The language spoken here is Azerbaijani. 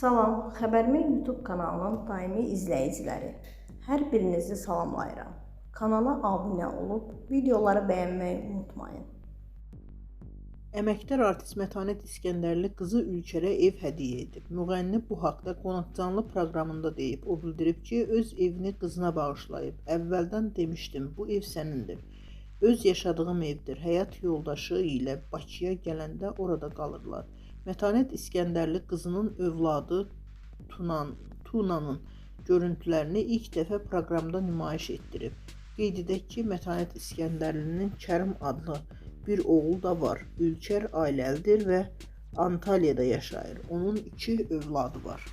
Salam, Xəbərimin YouTube kanalının daimi izləyiciləri. Hər birinizi salamlayıram. Kanala abunə olub videoları bəyənməyi unutmayın. Əməkdar artist Mətanət İsgəndərli qızı Ülkərə ev hədiyyə edib. Müğənni bu haqda Qonaqcanlı proqramında deyib. O bildirib ki, öz evini qızına bağışlayıb. Əvvəldən demişdim, bu ev sənindir. Öz yaşadığım evdir. Həyat yoldaşı ilə Bakıya gələndə orada qalırlar. Mətanət İsgəndərli qızının övladı Tunanın görüntülərini ilk dəfə proqramda nümayiş etdirib. Qeyd edək ki, Mətanət İsgəndərlinin Kərim adlı bir oğlu da var. Ülkər ailəlidir və Antalyada yaşayır. Onun 2 övladı var.